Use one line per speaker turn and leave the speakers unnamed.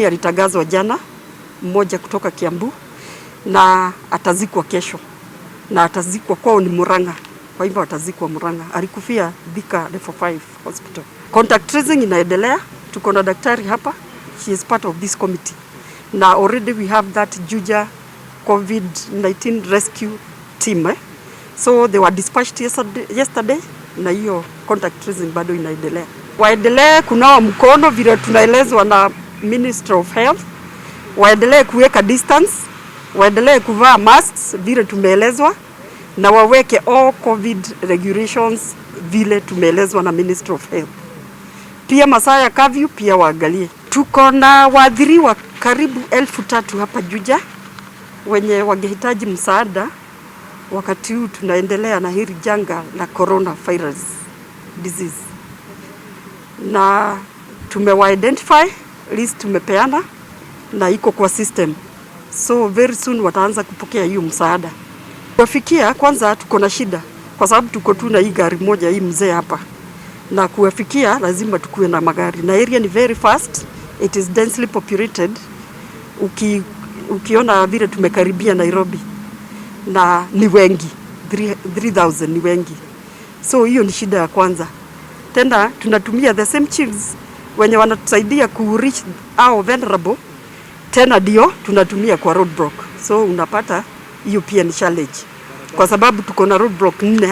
Alitangazwa jana, mmoja kutoka Kiambu, na atazikwa kesho, na atazikwa kwao ni Murang'a. Kwa hivyo atazikwa Murang'a. Alikufia Thika Level 5 Hospital. Contact tracing inaendelea, tuko na daktari hapa, she is part of this committee, na already we have that Juja COVID-19 rescue team, eh? So they were dispatched yesterday, na hiyo contact tracing bado inaendelea. Waendelee kunawa mkono vile tunaelezwa na Minister of Health, waendelee kuweka distance, waendelee kuvaa masks vile tumeelezwa, na waweke all COVID regulations vile tumeelezwa na Minister of Health. Pia masaa ya curfew pia waangalie. Tuko na waathiriwa karibu 3,000 hapa Juja wenye wangehitaji msaada wakati huu tunaendelea na hili janga la coronavirus disease, na tumewa identify, list tumepeana na iko kwa system, so very soon wataanza kupokea hiyo msaada. Kuwafikia kwanza, tuko na shida kwa sababu tuko tu na hii gari moja, hii mzee hapa, na kuwafikia lazima tukuwe na magari, na area ni very vast, it is densely populated. Ukiona vile tumekaribia Nairobi na ni wengi 3000 ni wengi, so hiyo ni shida ya kwanza. Tena tunatumia the same chiefs wenye wanatusaidia ku reach our vulnerable, tena ndio tunatumia kwa roadblock, so unapata hiyo pia ni challenge kwa sababu tuko na roadblock nne.